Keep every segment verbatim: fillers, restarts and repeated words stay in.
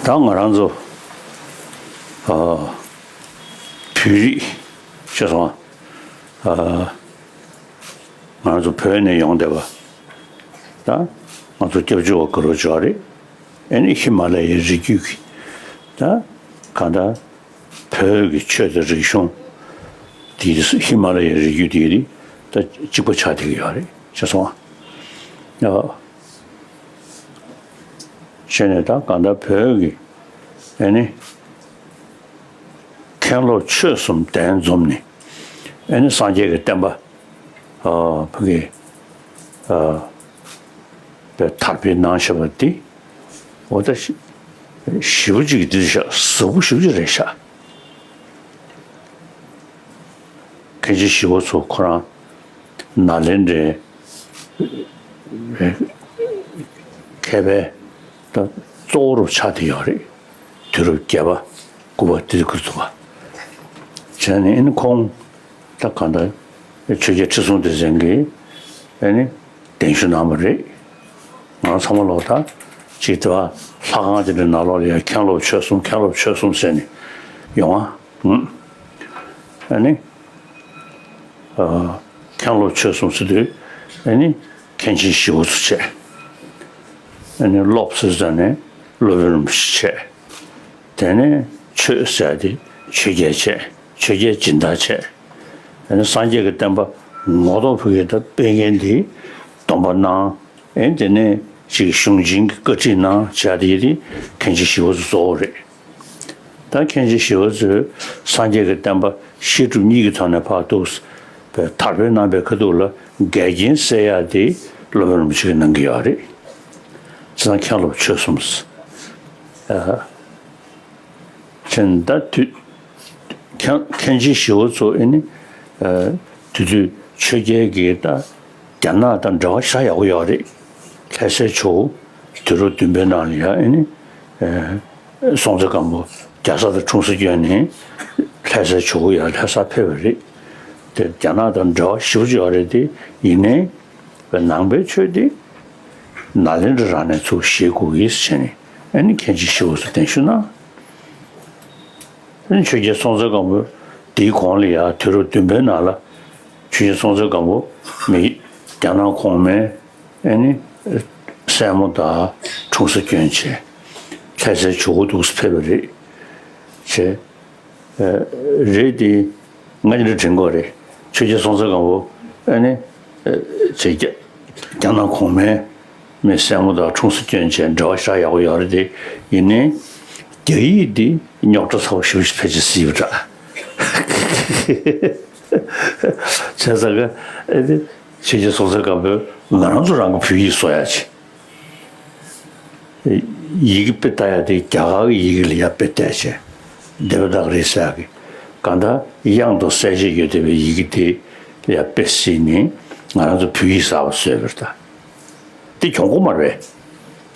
ད་ང་རང་ཚོ་ཨ་བོད་རིགས་ཤེས་སོང་ཨ། ང་རང་ཚོ་བོད་ནས་ཡོང་བསྡད་པ། ད་ང་ཚོ་སྐྱབས་བཅོལ་བ་ག་རེ་བྱས་རེད། ཨ་ནི་ཧི་མ་ལ་ཡའི་རི་རྒྱུད་ཀྱི་ད་གང་ལྟར་བོད་ཀྱི་ཆོས་དང་རིག་གཞུང་དེ་ཧི་མ་ལ་ཡའི་རི་རྒྱུད་དེ་ད་གཅིག་པ་ཆགས་བསྡད་ཀྱི་ཡོད་རེད་ཤེས་སོང་ཨ། བྱས་ནས་ད་གང་ལྟར་བོད་ཀྱི་ཨ་ནི་མཁན་སློབ་ཆོས་གསུམ་གདན་འཛོམས་ནས་ཨ་ནི་སངས་རྒྱས་ཀྱི་བསྟན་པ་ཨ་ཕ་གི་ཨ་པའི་དར་སྤེལ་གནང་བཞག་པ་འདི་འོ་ད་ཞི་ཞེ་པོ་ཅིག་འདི་ཤག་ཟབ་པོ་ཞེ་པོ་ཅིག་རེད་ཤག་མཁན་ཆེན་ཞི་བ་འཚོ་ཁོ་རང་ནཱ་ལེནྡྲའི་མཁས་པའི་ད་གཙོ་བོ་རུ་ཆགས་བསྡད་ཡོད་རེད། དུས་རབས་བརྒྱད་པ་དགུ་པ་དེ་ཚོ་ཁུར་ཐུབ་པ་བྱས་ནས་ཨ་ནི་ཁོང་ད་གང་ལྟར་ཆོས་རྒྱལ་ཁྲི་སྲོང་ལྡེ་བཙན་གྱིས་ཨ་ནི་གདན་ཞུ་གནང་བ་རེད། ང་རང་ཚང་མ་ལོག་ད་ཅིག་དེ་བ་ལྷ་ཁང་དེ་འདྲའི་ནང་ལོགས་ལ་ཡང་མཁན་སློབ་ཆོས་གསུམ་མཁན་སློབ་ཆོས་གསུམ་ཟེར་ནས་ཡོང་ཨ། ཨ་ནི། མཁན་སློབ་ཆོས་གསུམ་ཟེར་དུས་ཨ་ནི་མཁན་ཆེན་ཞི་བ་འཚོ་བྱས། ཨ་ནི་སློབ་ཟེར་ཙང་ནས་སློབ་དཔོན་རིན་པོ་ཆེ་བྱས། དེ་ནས་ཆོས་ཟེར་དེ་ཆོས་རྒྱལ་བྱས། ཆོས་རྒྱལ་སྦྱིན་བདག་བྱས། ཨ་ནི་སངས་རྒྱས་ཀྱི་བསྟན་པ་ངོ་ཐོག་ཕུག་གི་ད་སྤེལ་མཁན་དེ་སྡོམ་པ་གནང་། ཨེ་དེ་ནས་ཅིག་གཞུང་ཆེན་གྱི་བཀའ་ཁྲིད་གནང་བྱས་དེ་ཡིན་དེ་མཁན་ཆེན་ཞི་བ་འཚོ་གཙོ་བོ་རེད། ད་མཁན་ཆེན་ཞི་བ་འཚོས་སངས་རྒྱས་ཀྱི་བསྟན་པ་བཤད་སྒྲུབ་གཉིས་ཀྱི་ཐོག་ནས་ཕར་ཐུག་པའི་དར་སྤེལ་གནང་པའི་ཁ་ཐུག་ལ་འགལ་རྐྱེན་སེལ་ཡག་དེ་སློབ་དཔོན་རིན་པོ་ཆེ་གིས་གནང་གི་ཡོད་རེད། བྱས་ཙང་མཁན་སློབ་ཆོས་གསུམ། ཨ། བྱས་ད་དུས། མཁན་མཁན་ཆེན་ཞི་བ་འཚོ་ཨེ་ནི། ཨ། དེ་དུས་ཆོས་རྒྱལ་གྱིས་ད་རྒྱ་ནག་དང་འབྲེལ་བ་ཞེ་དྲག་ཡག་པོ་ཡོད་རེད། ལྷ་སའི་ཇོ་བོ་དུས་རབས་བདུན་པའི་ནང་ལ་ཡ་ཨེ་ནི། ཨ། སྲོང་བཙན་སྒམ་པོ་རྒྱལ་ས་དང་འཁྲུངས་ས་བསྐྱོན་ནས་ལྷ་སའི་ཇོ་བོ་ཡར་ལྷ་སར་ཕེབས་པ་རེད། དེ་རྒྱ་ནག་དང་འབྲེལ་བ་ཞེ་པོ་ཅིག་ཡོད་རེད་དེ། ཡིན་ནའི་ནང་པའི་ཆོས་དེ་ནཱ་ལེནྡྲ་རང་ནས་ཚུར་བཤད་དགོས་ཀྱི་ཟེར་ནས་ཨ་ནི་མཁན་ཆེན་ཞི་བ་འཚོ་གདན་ཞུ་གནང་། ཆོས་རྒྱལ་སྲོང་བཙན་སྒམ་པོ་དེའི་གོང་ལ་ཡ་དུས་རབས་བདུན་པའི་ནང་ལ་ཆོས་རྒྱལ་སྲོང་བཙན་སྒམ་པོ་མི་རྒྱ་ནག་གོང་མའི་ཨ་ནི་སྲས་མོ་དང་འཁྲུངས་ས་བསྐྱོན་བྱས། ལྷ་སའི་ཇོ་བོ་འདུག་སེ་ཕེབས་པ་རེད། བྱས། རེད་དེ། ང་འདི་འདྲ་དྲན་གྱི་ཡོད་རེད། ཆོས་རྒྱལ་སྲོང་བཙན་སྒམ་པོ་ཨ་ནི། བྱས་རྒྱ་རྒྱ་ནག་གོང་མའི་མི་སྲས་མོ་དང་འཁྲུངས་ས་བསྐྱོན་བྱས་འབྲེལ་བ་ཞེ་དྲག་ཡག་པོ་ཡོད་རེད་དེ། ཡིན་ནའི་རྒྱ་ཡིག་འདི་རྙོག་དྲ་ཚ་པོ་ཞེ་པོ་ཞིག་ཕལ་ཆེར་བཟོས་པ་འདྲ། བྱས་ཙང་ག་ཨ་ནི་ཆོས་རྒྱལ་སྲོང་བཙན་སྒམ་པོས་ང་རང་ཚོ་རང་གི་བོད་ཡིག་བཟོ་ཡག་བྱས། ཡི་གེ་དཔེ་ལྟ་ཡག་དེ་རྒྱ་གར་གྱི་ཡི་གེ་ལ་ཡར་དཔེ་བལྟས་བྱས། དེ་བ་དག་རེད་ཟེར་ཡག་གི། གང་ལྟར་དབྱངས་དང་གསལ་བྱེད་ཡོད་བསྡད་པའི་ཡི་གེ་དེ་ལ་ཡར་དཔེ་གཟིགས་ནས་ང་རང་ཚོ་བོད་ཡིག་གསར་པ་བཟོས་པ་རེད་ད། དེ་གྱོང་པོ་མ་རེད་པས།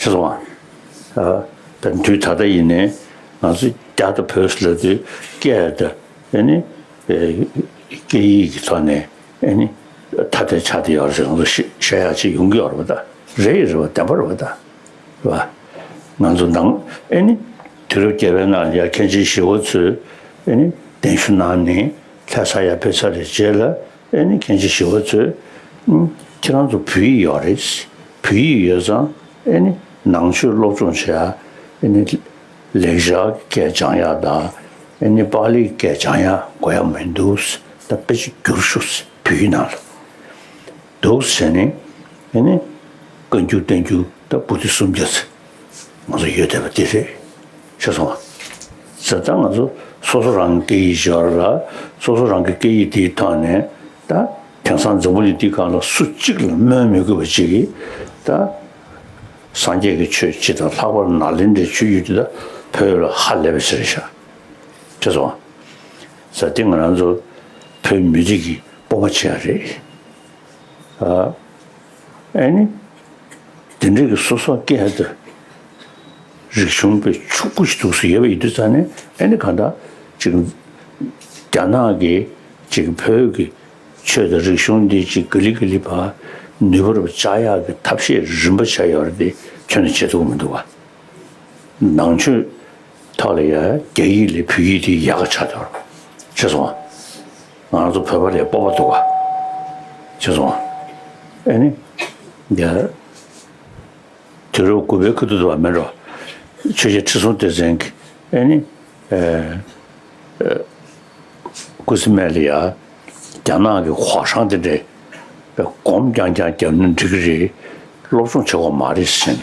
ཤེས་སོང་ང་། ཨ། ད་དུས་ད་ལྟ་ཡིན་ནའི་ང་ཚོ་རྒྱ་དང་བོད་ཟེར་ལབ་དུས་སྐད་དང་ཨ་ནི། ཨེ། སྐད་ཡིག་གི་ཐོག་ནས་ཨ་ནི་ཐ་དད་ཆགས་བསྡད་ཡོད་རེད་ཟེར་ང་ཚོ་བཤད་བཤད་ཡག་ཅིག་ཡོང་གི་ཡོད་རེད་པ་ད། རེད་རེད་པ། བདེན་པ་རེད་པ་ད། རེད་པ། ང་ཚོ་ནང་ཨ་ནི་དུས་རབས་བརྒྱད་པའི་ནང་ལ་ཡ་མཁན་ཆེན་ཞི་བ་འཚོས་ཨ་ནི་གདན་ཞུ་གནང་ནས་ལྷ་སར་ཡར་ཕེབས་ཚར་བའི་རྗེས་ལ་ཨ་ནི་མཁན་ཆེན་ཞི་བ་འཚོས། ཨ། ཁྱེད་རང་ཚོ་བོད་ཡིག་ཡོད་རེད། བོད་ཡིག་ཡོད་ཙང་ཨ་ནི་ནང་ཆོས་སློབ་སྦྱོང་བྱེད་ཡ་ཨ་ནི་ལེགས་སྦྱར་གྱི་སྐད་སྦྱང་ཡ་དང་ཨ་ནི་པཱ་ལིའི་སྐད་སྦྱང་ཡ་དགོས་ཡ་མི་འདུག་ད་དཔེ་ཆ་བསྒྱུར་ཤོག་བོད་ཡིག་ནང་ལ། འདུག་ཟེར་ནས་ཨ་ནི་བཀའ་འགྱུར་བསྟན་འགྱུར་ད་པོ་ཏི་སུམ་བརྒྱ་ཙམ་ང་ཚོ་ཡོད་བསྡད་པ་དེ་རེད། ཤེས་སོང་ང་། ཟེར་ད་ང་ཚོ་སོ་སོ་རང་གི་སྐད་ཡིག་སྦྱོར་ལ་སོ་སོ་རང་གི་སྐད་ཡིག་དེའི་ཐོག་ནས་ད་དེང་སང་འཛམ་བུ་གླིང་འདིའི་སྒང་ལ་སུ་གཅིག་ལ་སྨོན་མི་དགོས་པ་ཅིག་གིས་ད་སངས་རྒྱས་ཀྱི་ཆོས་སྤྱི་དང་ལྷག་པར་ནཱ་ལེནྡྲའི་ཆོས་བརྒྱུད་འདི་ད་བོད་ལ་ཧ་ལས་པ་ཞིག་རེད་ཤག། ཤེས་སོང་ང་། ཟེར་དེ་ང་རང་ཚོ་བོད་མི་རིགས་ཀྱི་སྤོབས་པ་ཆེ་བ་རེད། ཨ། ཨ་ནི། དེ་འདྲ་གི་སོ་སོ་སྐད་དང་རིག་གཞུང་དཔེ་ཕྱུག་པོ་ཞིག་འདུག་སེ་ཡོད་པ་ཡིན་དུས་ཙང་ནས་ཨ་ནི་གང་ལྟར་ཅིག་རྒྱ་ནག་གིས་ཅིག་བོད་ཀྱི་ཆོས་དང་རིག་གཞུང་འདི་ཅིག་ག་ལེ་ག་ལེ་བ་ནུས་པ་རུ་བཅག་ཡག་གི་ཐབས་ཤེས་རིམ་པ་བྱས་ཡོད་རེད་དེ་ཁྱོན་ནས་བྱེད་ཐུབ་ཀྱི་མི་འདུག་བ། ནང་ཆོས་ ཐོག་ལ་ཡ་རྒྱ་ཡིག་ལས་བོད་ཡིག་དེ་ཡག་ག་ཆགས་འདུག་ཤེས་སོང་། ང་རང་ཚོ་བོད་པ་ལས་སྤོབས་པ་འདུག་ག་ཤེས་སོང་། ཨེ་ནི། འདི། དུས་རབས་དགུ་པའི་ཁ་ཐུག་ཏུ་བ་མེད་འགྲོ། ཆོས་རྒྱལ་ཁྲི་སྲོང་ལྡེ་བཙན་གྱི་ཨེ་ནི། ཨེ། ཨེ། སྐུ་ཚེ་སྨད་ལ་ཡ། རྒྱ་ནག་གི་ཧྭ་ཤང་དེ་འདྲའི་སྒོམ་རྐྱང་རྐྱང་བརྒྱབ་ན་འགྲིག་གི་རེད། སློབ་སྦྱོང་བྱེད་དགོས་མ་རེད་ཟེར་ནས་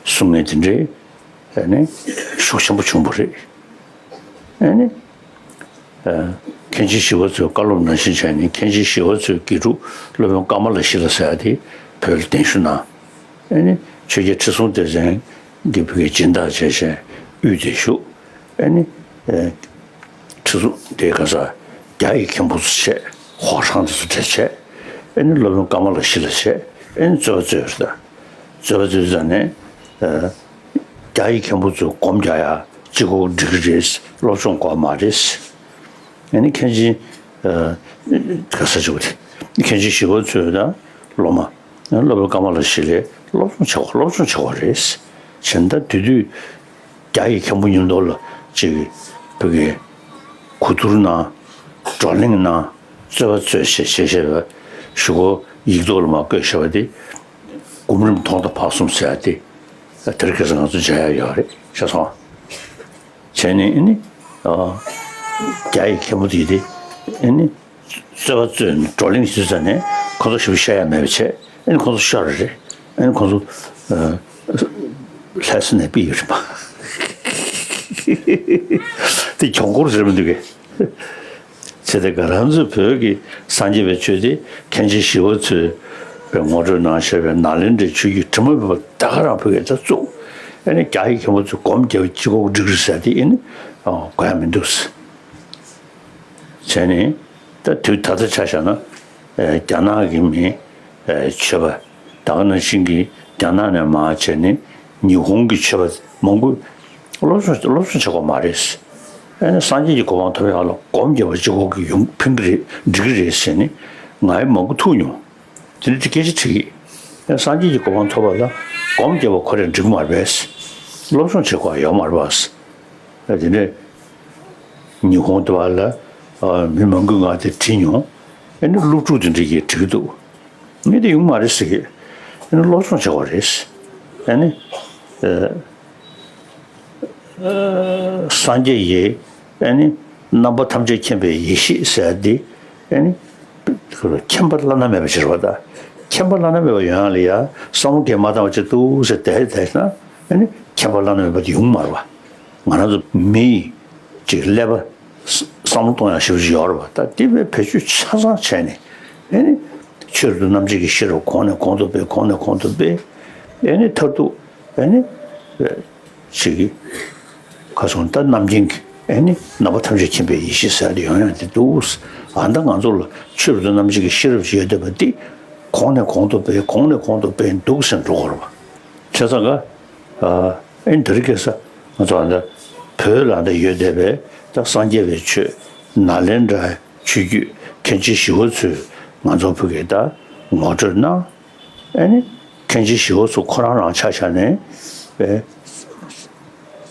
གསུང་མཁན་དེ་འདྲའི་ཨེ་ནི་ཤུགས་ཆེན་པོ་བྱུང་བ་རེད། ཨེ་ནི། ཨ། མཁན་ཆེན་ཞི་བ་འཚོའི་བཀའ་སློབ་ནང་བཞིན་བྱས་ནས་མཁན་ཆེན་ཞི་བ་འཚོའི་དགེ་ཕྲུག་སློབ་དཔོན་ཀ་མ་ལ་ཤཱི་ལ་ཟེར་ཡ་དེ་བོད་ལ་གདན་ཞུ་གནང་། ཨེ་ནི་ཆོས་རྒྱལ་ཁྲི་སྲོང་ལྡེ་བཙན་གྱི་བུ་གའི་སྦྱིན་བདག་བྱས་བྱས་དབུས་དེར་བཞུགས། ཨེ་ནི། ཨེ། ཁྲི་སྲོང་དེ་ག་ས་རྒྱ་ཡི་མཁན་པོ་ཚོ་བྱས། ཧྭ་ཤང་དེ་ཚོ་གྲལ་བྱས། ཨེ་ནི་སློབ་དཔོན་ཀ་མ་ལ་ཤཱི་ལ་བྱས། ཨེ་ནི་རྩོད་པ་རྩོད་ཡོད་རེད་ད། རྩོད་པ་རྩོད་ཙང་ནས། ཨེ། རྒྱ་ཡི་མཁན་པོ་ཚོས་སྒོམ་རྒྱག་ཡ་གཅིག་པོ་འགྲིག་གི་རེད། སློབ་སྦྱོང་དགོས་མ་རེད། ཨ་ནི་མཁན་ཆེན། ཨ། ག་ས་ཆེ་བོ་དེ། མཁན་ཆེན་ཞི་བ་འཚོ་དང་སློབ་མ། སློབ་དཔོན་ཀ་མ་ལ་ཤཱི་ལས་སློབ་སྦྱོང་བྱེད་དགོས། སློབ་སྦྱོང་བྱེད་དགོས་རེད། བྱས་ན་ད་དེ་དུས་རྒྱ་ཡི་མཁན་པོ་མཉམ་དུ་ལ་ཅིག་བོད་ཀྱི་གོ་བསྡུར་གནང་། བགྲོ་གླེང་གནང་། རྩོད་པ་རྩོད་བྱས་བྱས་བྱས་པ་གཞུག་གུ་ཡིག་ཐོག་ལ་མར་བཀོད་བཞག་པ་དེ། སྒོམ་རིམ་ཐོག་མཐའ་བར་གསུམ་ཟེར་ཡ་དེ། དེ་རིང་ཁ་སང་ང་ཚོ་མཇལ་ཡ་ཡོད་རེད། ཤེས་སོང་། བྱས་ནས་ཨ་ནི། ཨ། རྒྱ་ཡི་མཁན་པོ་དེ་དེ། ཨ་ནི། རྩོད་པ་རྩོད་ནས་བགྲོ་གླེང་ཞུས་ཙང་ནས་ཁོ་ཚོ་ཞེ་པོ་བཤད་ཡ་མེད་པ་བྱས། ཨ་ནི་ཁོ་ཚོ་ཤོར་རེད། ཨ་ནི་ཁོ་ཚོ། ཨ། ལྷ་ས་ནས་ཕུད་ཡོད་རེད་པ། དེ་གྱོང་ཁོར་ཟེར་མི་འདུག་གས། བྱས་ཏེ་ང་རང་ཚོ་བོད་ཀྱི་སངས་རྒྱས་པའི་ཆོས་དེ་མཁན་ཆེན་ཞི་བ་འཚོས་པའི་ངོ་སྤྲོད་གནང་བཞག་པའི་ནཱ་ལེནྡྲའི་ཆོས་བརྒྱུད་དྲི་མ་མེད་པ་ད་ག་རང་བོད་སྐད་ད་བཙུགས། ཨ་ནི་རྒྱ་ཡི་མཁན་པོ་ཚོས་སྒོམ་རྒྱབ་གཅིག་པོ་འགྲིག་རེད་ཟེར་དེ་ཨ་ནི་དགོས་ཡ་མི་འདུག་ཟེར། བྱས་ནས་ད་དུས་ད་ལྟ་ཆ་བཞག་ན། ཨ། རྒྱ་ནག་གི་མི། ཨ། ཆོས་པ། ད་ག་ནང་བཞིན་གྱི་རྒྱ་ནག་ནས་མར་བྱས་ནས་ཉི་ཧོང་གི་ཆོས་པ་མང་པོས་སློབ་སྦྱོང་སློབ་སྦྱོང་བྱེད་དགོས་མ་རེད། ཨ་ནི་སངས་རྒྱས་ཀྱི་གོ་འཕང་ཐོབ་ཡག་ལ་སྒོམ་རྒྱབ་པ་གཅིག་པོ་གིས་ཡོང་ཕན་གྱི་རེད། འགྲིག་གི་རེད་ཟེར་ནས་ང་ཡི་མང་པོ་ཐུག་མྱོང་། དེ་ནི་དེ་སྐད་ཆ་དྲིས་ཀྱི། ཨ། སངས་རྒྱས་ཀྱི་གོ་འཕང་ཐོབ་པ་ལ་སྒོམ་རྒྱབ་པ་ཁོ་རང་འགྲིག་མ་རེད་པས། སློབ་སྦྱོང་བྱེད་དགོས་ཡོད་མ་རེད་པས། ཨ། དེ་ནས་ཉི་ཧོང་དུ་བ་ལ། ཨ། མི་མང་པོས་ང་དེ་དྲིས་མྱོང་། ཨ་ནི་སློབ་ཕྲུག་དེ་འདྲས་ཀྱིས་དྲི་གི་འདུག་ངས་དེ་ཡོང་མ་རེད་ཟེར་གི། ཨ་ནི་སློབ་སྦྱོང་བྱེད་དགོས་རེད། ཨ་ནི། ཨ། ཨ། སངས་རྒྱས་ཀྱིས་ཨ་ནི་རྣམ་པ་ཐམས་ཅད་མཁྱེན་པའི་ཡེ་ཤེས་ཟེར་ཡ་འདི་ཨ་ནི་མཁྱེན་པ་བླ་ན་མེད་པ་ཅིག་རེད་པ། ད་མཁྱེན་པ་བླ་ན་མེད་པ་ཡོང་ཡ་ལ་ཡ་བསམ་བློ་གང་མ་བཏང་བ་ཅིག་འདུག་ཟེར་བསྡད་བསྡད་ན་ཨ་ནི་མཁྱེན་པ་བླ་ན་མེད་པ་དེ་ཡོང་མ་རེད་པ། ང་རང་ཚོ་མི་ཡི་ཅིག་ཀླད་པ་བསམ་བློ་གཏོང་ཡ་ཞེ་པོ་ཅིག་ཡོད་རེད་པ། ད་དེ་བས་བེད་སྤྱོད་ཆ་ཚང་བྱས་ནས་ཨ་ནི་ཆོས་རབ་ཏུ་རྣམ་འབྱེད་ཀྱི་ཤེས་རབ་གོང་ནས་གོང་དུ་སྤེལ། གོང་ནས་གོང་དུ་སྤེལ། ཨ་ནི་མཐར་ཐུག་ཨ་ནི། ཞིག་གིས། ཁ་སང་ད་རྣམ་མཁྱེན་གྱི་ཨེ་ནི་རྣམ་པ་ཐམས་ཅད་མཁྱེན་པའི་ཡེ་ཤེས་ཟེར་ཏེ་ཡང་ཡང་དེ་འདུག་ཨ་ད་ང་ཚོ་ལ་ཆོས་རབ་ཏུ་རྣམ་འབྱེད་ཀྱི་ཤེས་རབ་ཅིག་ཡོད་བསྡད་པ་འདི་གོང་ནས་གོང་དུ་སྤེལ། གོང་ནས་གོང་དུ་སྤེལ་འདུག་ཟེར་འགྲོ་དགོས་རེད་པ། བྱས་ཙང་ཀ་ཨེ་ནི་དེ་རིང་ཁ་སང་ང་ཚོ་ཨ་ད་བོད་ལ་ཨ་ད་ཡོད་བསྡད་པའི་ད་སངས་རྒྱས་པའི་ཆོས་ནཱ་ལེནྡྲ་ཆོས་བརྒྱུད་མཁན་ཆེན་ཞི་བ་འཚོས་ང་ཚོ་བོད་སྐད་ད་ངོ་སྤྲོད་གནང་། ཨེ་ནི་མཁན་ཆེན་ཞི་བ་འཚོ་ཁོ་རང་རང་ཆ་བཞག་ནས་པའི་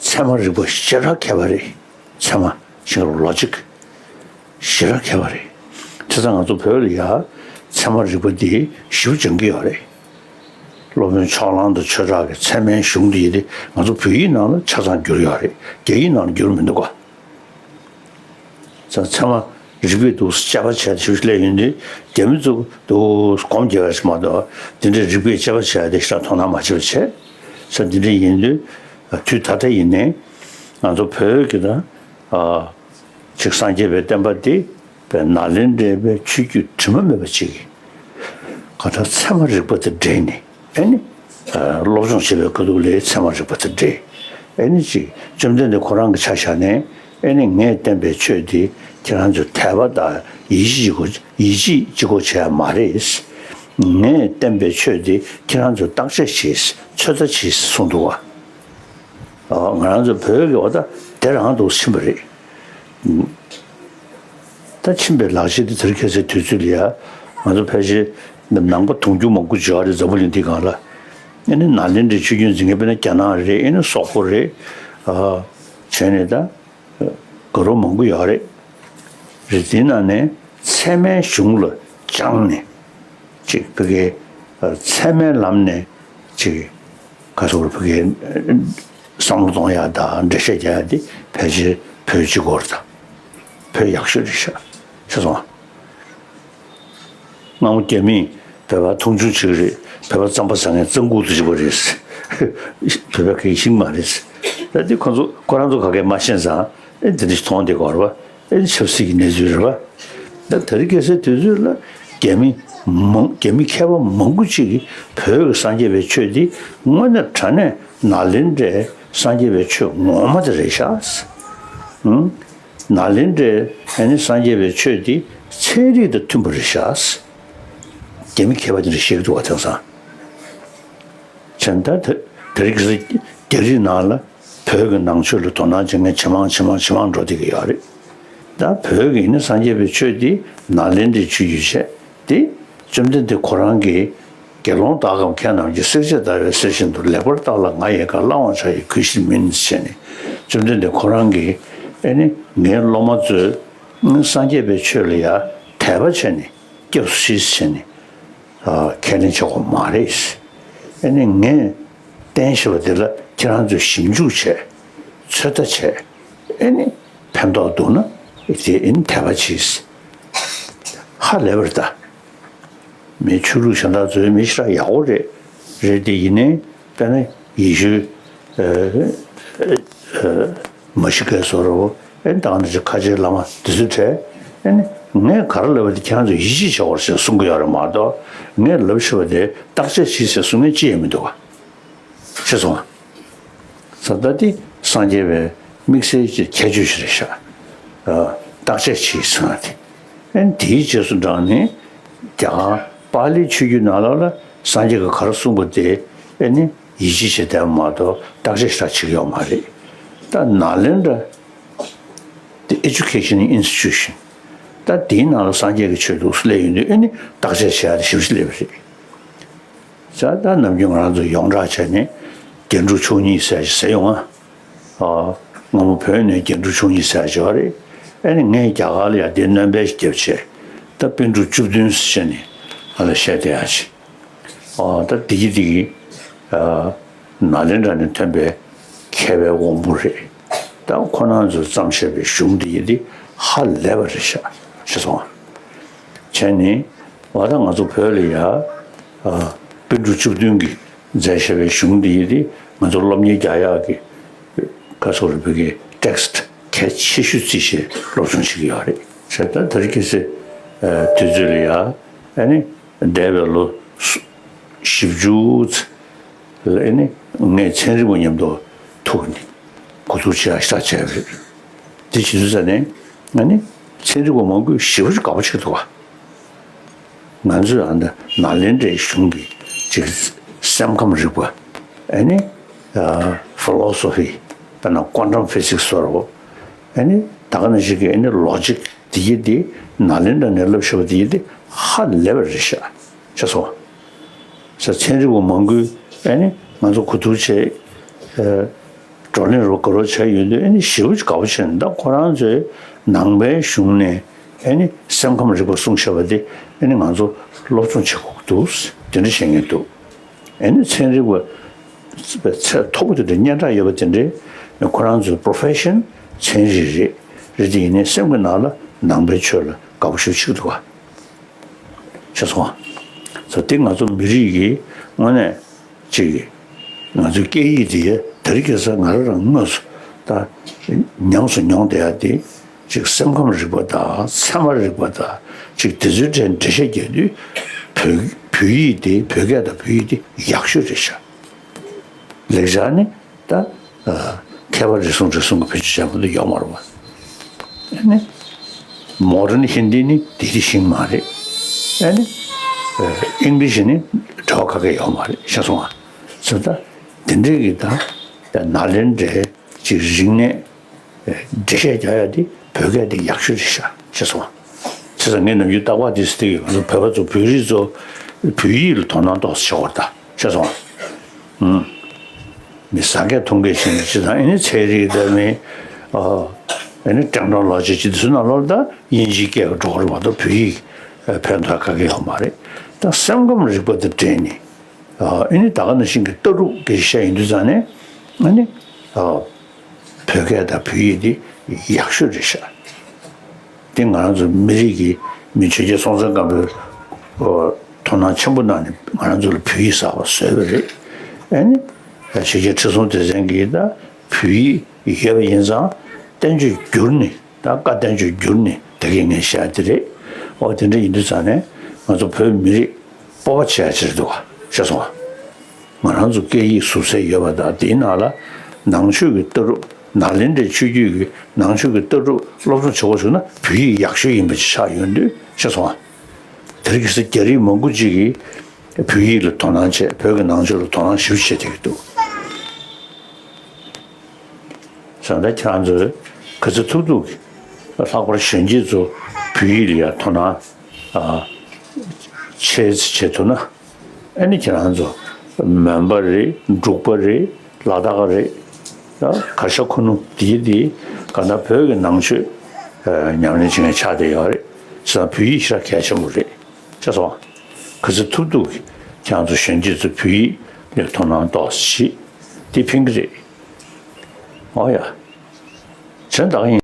ཚད་མ་རིག་པ་ཞེ་དྲག་མཁས་པ་རེད། ཚད་མ་ཞེ་དྲག་ལོ་ཇིག་ཞེ་དྲག་མཁས་པ་རེད། བྱས་ཙང་ང་ཚོ་བོད་ལ་ཡ་ཚད་མ་རིག་པ་འདི་ཞེ་པོ་སྦྱང་གི་ཡོད་རེད། སློབ་དཔོན་ཕྱོགས་གླང་དང་ཆོས་གྲགས་ཀྱི་ཚད་མའི་གཞུང་འདི་ཡི་དེ་ང་ཚོ་བོད་ཡིག་ནང་ལ་ཆ་ཚང་བསྒྱུར་ཡོད་རེད། རྒྱ་ཡིག་ནང་ལ་བསྒྱུར་མི་འདུག་ག་ཚ་ཚད་མ་རིག་པས་འདུག་དཔྱད་པ་བྱས་ཏེ་ཞིབ་ཞིབ་སླེབས་ཡོང་དུས་རྒྱ་མི་ཚོ་འདུག་སྒོམ་རྒྱག་པ་ཞིག་མ་གཏོགས་དེ་འདྲའི་རིག་པས་དཔྱད་པ་བྱས་ཏེ་ཞིག་མཐོང་སྣང་མ་བྱེད་པ་བྱས། ས་འདི་འདྲ་ཡིན་དུས་དུས་ད་ལྟ་ཡིན་ནའི་ང་ཚོ་བོད་ཀྱི་ད་ཅིག་སངས་རྒྱས་པའི་བསྟན་པ་འདི་པའི་ནཱ་ལེནྡྲའི་པའི་ཆོས་བརྒྱུད་དྲི་མ་མེད་པ་ཅིག་གི་ག་ད་ཚད་མ་རིག་པ་དང་འབྲེལ་ནས། ཨེ་ནི། ཨ། སློབ་སྦྱོང་བྱེད་པའི་ཁ་ཐུག་ལ་ཚད་མ་རིག་པ་དང་འབྲེལ། ཨེ་ནི་ཅིག་བཅོམ་ལྡན་འདས་ཁོ་རང་གི་ཆ་བཞག་ནས་ཨེ་ནི་ངས་བསྟན་པའི་ཆོས་འདི་ཁྱེད་རང་ཚོས་དད་པ་དང་ཡིད་ཆེས་གཅིག་པོ་ཡིད་ཆེས་གཅིག་པོ་བྱས་མ་རེད། ངས་བསྟན་པའི་ཆོས་འདི་ཁྱེད་རང་ཚོས་བརྟག་དཔྱད་བྱས། ཚོད་ལྟ་བྱས་གསུངས་འདུག་བ། ཨ། ང་རང་ཚོ་བོད་ཀྱི་བ་ད་དེ་རང་དུ་ཕྱིན་པ་རེད། ད་ཕྱིན་པའི་ལག་ཆ་དེ་དེར་ཁྱེད་ཚོའི་དུས་ཚོད་ལ་ཡ། ང་ཚོ་ཕལ་ཆེར་ནང་པ་དུང་ཕྱུར་མང་པོ་འབྱོར་རེད་འཛམ་བུ་གླིང་འདི་སྒང་ལ། ཨེ་ནི་ནཱ་ལེནྡྲའི་ཆོས་བརྒྱུད་འཛིན་མཁན་དཔེར་ན་རྒྱ་ནག་རེད། ཨེ་ནི་སོག་པོ་རེད། ཨ། བྱས་ནས་ད་དགའ་རབ་མང་པོ་ཡོད་རེད། རེད། དེའི་ནང་ནས་ཚད་མའི་གཞུང་ལ་སྦྱངས་ནས་ཅིག་ཕ་གིའི་ཚད་མའི་ལམ་ནས་ཅིག་ག་ཚོད་ཕ་གིའི་བསམ་བློ་གཏོང་ཡག་དང་འགྲེལ་བཤད་རྒྱག་ཡག་དེ་ཕལ་ཆེར་བོད་སྤྱི་སྐོར་དང་བོད་ཡག་ཤོས་རེད་ཤག་ཤེས་སོང་ང་། སྔ་མོ་རྒྱ་མིས་བོད་པ་མཐོང་ཆུང་བྱེད་ཀྱི་རེད། བོད་པ་རྩམ་པ་ཟ་མཁན་རྩམ་ཁུག་ཏུ་བྱེད་པ་རེད། བོད་པ་གི་ཤིང་མ་རེད། ད་དེ་ཁོ་ཚོ་ཁོ་རང་ཚོ་ག་གེ་མ་ཤེས་ཙང་ཨེ་འདི་འདྲ་ཞིག་མཐོང་བསྡད་ཀྱི་ཡོད་རེད་པ། ཨེ་ཆབ་སྲིད་ཀྱི་གནས་ཚུལ་རེད་པ། ད་དེ་རིང་ཁ་སང་དུས་ཚོད་ལ་རྒྱ་མི་མང་རྒྱ་མི་མཁས་པ་མང་པོ་ཅིག་གིས་བོད་ཀྱི་སངས་རྒྱས་པའི་ཆོས་འདི་དངོས་གནས་དྲང་གནས་ནཱ་ལེནྡྲའི་སངས་རྒྱས་པའི་ཆོས་ངོ་མ་དེ་རེད་ཤག་ཨང་། ནཱ་ལེནྡྲའི་ཨ་ནི་སངས་རྒྱས་པའི་ཆོས་འདི་ཚན་རིག་དང་མཐུན་པ་རེད་ཤག་རྒྱ་མི་མཁས་པ་དེ་འདྲ་བཤད་ཀྱི་འདུག་པ། དེང་སང་བྱས་ན་ད་དེ་རིང་ཁ་སང་རྒྱ་རིགས་ནང་ལ་བོད་ཀྱི་ནང་ཆོས་ལ་དོ་སྣང་བྱེད་མཁན་ཇེ་མང་ཇེ་མང་ཇེ་མང་འགྲོ་བསྡད་ཀྱི་ཡོད་རེད། ད་བོད་ཀྱི་ནི་སངས་རྒྱས་པའི་ཆོས་འདི་ནཱ་ལེནྡྲའི་ཆོས་ཡོད་བྱས་ཏེ། བཅོམ་ལྡན་འདས་ཁོ་རང་གིས་དགེ་སློང་དག་གམ་མཁས་རྣམས་ཀྱིས། བསྲེག་བཅད་བརྡར་བའི་གསེར་བཞིན་དུ། ལེགས་པར་བརྟགས་ལ་ང་ཡི་བཀའ། བླང་བར་བྱ་ཡི་གུས་ཕྱིར་མིན། ཞེས་ནས་བཅོམ་ལྡན་འདས་ཁོ་རང་གིས་ཨེ་ནི་ངའི་སློབ་མ་ཚོས་སངས་རྒྱས་པའི་ཆོས་ལ་ཡ་དད་པ་བྱས་ནས་སྐྱབས་སུ་མཆི་ཟེར་ནས་ཁས་ལེན་བྱེད་དགོས་མ་རེད། ཨེ་ནི་ངས་བསྟན་བཞིན་པ་དེ་ལ་ཁྱེད་རང་ཚོས་ཞིབ་འཇུག་བྱས། ཚོད་ལྟ་བྱས། ཨེ་ནི་ཕན་ཐོགས་འདུག་ན་དེ་ཨེ་ནི་དད་པ་གྱིས། ཧ་ལས་པ་རེད་ད། མི་ཆོས་ལུགས་གཞན་དག་ཚོའི་མི་ཞེ་དྲག་ཡག་པོ་རེད། རེད་དེ་ཡིན་ནའི་དཔེར་ན་ཡེ་ཤུ་མ་ཤི་ཀའི་བཟོ་འདྲ་བོ། ཨེ་ནི་ད་ག་ནང་བཞིན་ཁ་ཆེའི་བླ་མ་འདི་ཚོའི་གྲས། ཨེ་ནི་ངས་ག་རེ་ལབ་པ་དེ་ཁྱེད་རང་ཚོས་ཡིད་ཆེས་བྱེད་དགོས་ཞེས་གསུང་གི་ཡོད་རེད་མ་གཏོགས། ངས་ལབ་ཤེས་པ་དེ་བརྟག་དཔྱད་བྱེད་ཟེར་གསུང་མཁན་ཅི་ཡང་མི་འདུག་ག་ཤེས་སོང་ང་། ས་ད་དེ་སངས་རྒྱས་པའི་དམིགས་བསལ་གྱི་ཁྱད་ཆོས་ཤིག་རེད་ཤག་བརྟག་དཔྱད་བྱེད་ཟེར་བ་དེ། ཨེ་ནི་དེའི་རྗེས་སུ་འབྲངས་ནས་རྒྱ་གར་པཱ་ལིའི་ཆོས་བརྒྱུད་ནང་ལོགས་ལ་སངས་རྒྱས་ཀྱིས་ག་རེ་གསུངས་པ་དེ་ཨེ་ནི་ཡིད་ཆེས་བྱེད་བསྡད་པ་མ་གཏོགས་བརྟག་དཔྱད་ཞེ་དྲག་བྱེད་ཀྱི་ཡོད་མ་རེད། ད་ནཱ་ལེནྡྲ་དེ་Education Institution། ད་དེའི་ནང་ལ་སངས་རྒྱས་ཀྱི་ཆོས་འདུག་སླེབས་ཡོང་དུས་ཨེ་ནི་བརྟག་དཔྱད་བྱེད་ཡག་དེ་ཞེ་པོ་ཅིག་སླེབས་པ་རེད། ས་ད་ནམ་རྒྱུན་ང་རང་ཚོ་ཡོངས་གྲགས་བྱས་ནས་རྒྱན་དྲུག་མཆོག་གཉིས་ཟེར་ཞིག་ཟེར་ཡོང་ང་། ཨ། སྔ་མོ་བོད་ནས་རྒྱན་དྲུག་མཆོག་གཉིས་ཟེར་ཞིག་ཡོད་རེད། ཨེ་ནི་ངས་རྒྱ་གར་ལ་ཡ་དེ་སྣོན་པ་ཞིག་བརྒྱབ་བྱས། ད་པཎ་གྲུབ་བཅུ་བདུན་ཟེར་ནས་ང་ལ་བཤད་བསྡད་ཡག་ཅིག་ཨ། ད་འདི་གི་འདི་གི་ཨ། ནཱ་ལེནྡྲ་ནས་ཐོན་པའི་མཁས་པའི་དབང་པོ་རེད། ད་ཁོ་རང་ཚོས་བརྩམས་བཞག་པའི་གཞུང་འདི་ཡི་འདི་ཧ་ལས་པ་རེད་ཤག་ཤེས་སོང་ང་། བྱས་ནས་འོ་ད་ང་ཚོ་བོད་ལ་ཡ་ཨ། པཎ་གྲུབ་བཅུ་བདུན་གྱིས་མཛད་བཞག་པའི་གཞུང་འདི་ཡི་འདི་ང་ཚོ་སློབ་གཉེར་རྒྱག་ཡག་གི་ག་ཚོད་རེད། བོད་ཀྱི་ཊེག་སི་གལ་ཆེ་ཤོས་བརྩིས་བྱས་སློབ་སྦྱོང་བྱེད་ཀྱི་ཡོད་རེད། བྱས་ད་དེ་རིང་ཁ་སང་དུས་ཚོད་ལ་ཡ་ཨ་ནི་འདས་པའི་ལོ་བཞི་བཅུ་ཙམ་ལ་ཨ་ནི་ངས་ཚན་རིག་པ་མཉམ་དུ་ཐུག་ནས་གོ་བསྡུར་བྱེད་ཡག་ཞེ་དྲག་བྱས་པ་རེད། དེ་བྱེད་དུས་ཙ་ནས་ཨ་ནི་ཚན་རིག་པ་མང་པོས་ཞེ་པོ་ཅིག་དགའ་པོ་བྱེད་ཀྱི་འདུག་ག་ང་ཚོས་ཨ་ནི་ནཱ་ལེནྡྲའི་གཞུང་གི་ཅིག་སེམས་ཁམས་རིག་པ། ཨ་ནི་ཕི་ལོ་སོ་ཕི། དཔེར་ན་ཀོན་ཊམ་ཕི་སིག་སི་བཟོ་འདྲ་བོ། ཨ་ནི་ད་ག་ནང་བཞིན་གྱི་ཨ་ནི་ལོ་ཇིག་དེ་ཡི་དེ་ནཱ་ལེནྡྲ་ནས་བསླབས་བཞག་པ་དེ་ཡི་དེ་ཧ་ལས་པ་རེད་ཤག་ཤེས་སོང་ང་། ས་ཚན་རིག་པ་མང་པོས་ཨ་ནི་ང་ཚོ་གོ་བསྡུར་བྱས། ཨ། བགྲོ་གླེང་རོགས་དགའ་རོགས་བྱས་ཡོང་དུས་ཨ་ནི་ཞེ་པོ་ཅིག་དགའ་པོ་བྱས་ནས། ད་ཁོ་རང་ཚོས་ནང་པའི་གཞུང་ནས་ཨ་ནི་སེམས་ཁམས་རིག་པ་གསུངས་བཞག་པ་དེ་ཨ་ནི་ང་ཚོ་སློབ་སྦྱོང་བྱེད་དགོས་ཀྱི་འདུག་དེ་འདྲ་བཤད་མཁན་འདུག་ཨ་ནི་ཚན་རིག་པ་ཚད་མཐོ་པོ་དེ་འདྲ་སྙན་གྲགས་ཡོད་པ་དེ་འདྲས་ཁོ་རང་ཚོའི་པོ་རོ་ཕེ་ཤན་ཚན་རིག་རེད། རེད་དེ་ཡིན་ནའི་སེམས་ཀྱི་ནང་ལ་ནང་པའི་ཆོས་ལ་དགའ་པོ་ཞེ་པོ་ཅིག་འདུག་ག་ཤེས་སོང་ང་། ས་དེ་ང་ཚོ་མི་རིགས་ཀྱི་དངོས་གནས་ཅིག་ང་ཚོའི་སྐད་ཡིག་དེ་དེ་རིང་ཁ་སང་ང་རང་རང་དངོས་སུ་ད་ཉམས་སུ་མྱོང་བསྡད་ཡ་དེ། ཅིག་སེམས་ཁམས་རིག་པ་དང་ཚད་མ་རིག་པ་དང་ཅིག་དེ་ཚོའི་གྲས་འགྲེལ་བཤད་རྒྱག་དུས་བོད་བོད་ཡིག་དེ། བོད་སྐད་དང་བོད་ཡིག་དེ་ཡག་ཤོས་རེད་ཤག་ལེགས་སྦྱར་ནི་ད་ཨ། མཁས་པ་རེ་ཟུང་རེ་ཟུང་གིས་བེད་སྤྱོད་བྱས་པ་འདི་ཡོད་མ་རེད་པ། ཨ་ནི་མོ་ཌན་ཧིན་དི་ནི་དེ་དེ་བཞིན་མ་རེད། ཨ་ནི་ཨ། ཨིང་ལིཤ་ནི་འབྲེལ་བ་ག་གེ་ཡོད་མ་རེད། ཤེས་སོང་ང་། ཚོད་ལྟ་དེ་འདྲས་ཀྱི་ད་ནཱ་ལེནྡྲའི་ཅིག་རིག་གནས་འགྲེལ་བཤད་རྒྱག་ཡ་དེ་བོད་སྐད་དེ་ཡག་ཤོས་རེད་ཤག་ཤེས་སོང་ང་། བྱས་ཙང་ངས་ནམ་རྒྱུན་རྟག་པར་དེ་ཟེར་གྱི་ཡོད། ང་ཚོ་བོད་པ་ཚོ་བོད་རིགས་ཚོ་བོད་ཡིག་ལ་དོ་སྣང་ཏོག་ཙམ་བྱེད་དགོས་རེད་ད། ཤེས་སོང་ང་། ཨུམ། མི་ཟ་མཁས་འཐུང་མཁས་ཤིག་ནི་ཅི་དང་། ཨེ་ནི་ཚན་རིག་དང་མི་ཨ་ཨེ་ནི་ཊེག་ནོ་ལོ་ཇི་ཅི་དེ་ཚོ་ནང་ལོགས་ལ་ད་དབྱིན་ཇིའི་སྐད་ཀྱི་འགྲོ་གི་རེད་མ་གཏོགས། བོད་ཡིག་ཕན་ཐོགས་ག་གེ་ཡོད་མ་རེད། ད་སེམས་ཁམས་རིག་པ་དང་འབྲེལ་ནས་ཨ་ཨེ་ནི་ད་ག་ནང་བཞིན་གྱི་ལྟ་གྲུབ་ཀྱི་བཤད་ཡོང་དུས་ཙང་ནས་ཨེ་ནི་ཨ་བོད་སྐད་དང་བོད་ཡིག་འདི་ཡག་ཤོས་རེད་ཤག་དེ་ང་རང་ཚོ་མི་རིགས་ཀྱི་མི་ཆོས་རྒྱལ་སྲོང་བཙན་སྒམ་པོས་ཨོ་དོ་སྣང་ཆེན་པོ་གནང་ནས་ང་རང་ཚོ་ལ་བོད་ཡིག་གསར་པ་བཟོས་པ་རེད། ཨེ་ནི་ཆོས་རྒྱལ་ཁྲི་སྲོང་ལྡེ་བཙན་གྱིས་ད་བོད་ཡིག་ཡོད་པ་ཡིན་ཙང་བསྟན་བཅོས་བསྒྱུར་ནས། ད་བཀའ་བསྟན་བཅོས་བསྒྱུར་ནས་ད་གིན་ངས་བཤད་དེ་རེད། ཨོ་དེ་འདྲ་ཡིན་དུས་ཙང་ནས་ང་ཚོ་བོད་མི་རིགས་སྤོབས་པ་བྱེད་ཡ་ཅིག་རེད་འདུག་ག་ཤེས་སོང་ང་། ང་རང་ཚོ་སྐད་ཡིག་ཟུར་ཚད་ཡོད་པ་དང་། དེའི་ནང་ལ་ནང་ཆོས་ཀྱི་ལྟ་གྲུབ། ནཱ་ལེནྡྲའི་ཆོས་བརྒྱུད་ཀྱི་ནང་ཆོས་ཀྱི་ལྟ་གྲུབ་སློབ་སྦྱོང་བྱེད་དགོས་བྱུང་ན་བོད་ཡིག་ཡག་ཤོས་ཡིན་པ་ཅིག་ཆགས་ཡོང་དུས། ཤེས་སོང་ང་། དེ་རིང་ཁ་སང་རྒྱ་རིགས་མང་པོ་ཅིག་གིས་བོད་ཡིག་ལ་དོ་སྣང་བྱས། བོད་ཀྱི་ནང་ཆོས་ལ་དོ་སྣང་ཞེ་པོ་བྱེད་བསྡད་ཀྱི་འདུག་བྱས་ཙང་ད་ཁྱེད་རང་ཚོས་ག་ཚོད་ཐུབ་ཐུབ་ཀྱིས། ལྷག་པར་གཞོན་སྐྱེས་ཚོ་བོད་ཡིག་ལ་ཡང་དོ་སྣང་ཨ་བྱེད་བྱེད་ཐུབ་ན། ཨ་ནི་ཁྱེད་རང་ཚོ་མོན་པ་རེད། འབྲུག་པ་རེད། ལ་དྭགས་རེད། ད་གར་ཞ་ཁུ་ནུ་དེའི་དེ་ག་ན་བོད་ཀྱི་ནང་ཆོས་ཨ་ཉམས་ལེན་བྱེད་མཁན་ཆགས་བསྡད་ཡོད་རེད། བྱས་ཙང་བོད་ཡིག་ཞེ་དྲག་གལ་ཆེན་པོ་རེད། ཤེས་སོང་ང་། ག་ཚོད་ཐུབ་ཐུབ་ཀྱིས་ཁྱེད་རང་ཚོ་གཞོན་སྐྱེས་ཚོ་བོད་ཡིག་ལ་དོ་སྣང་ཏོག་ཙམ་བྱེད། དེ་ཕན་གྱི་རེད། ཨོ་ཡ། བྱས་ཙང་ད་ག་ཡིན།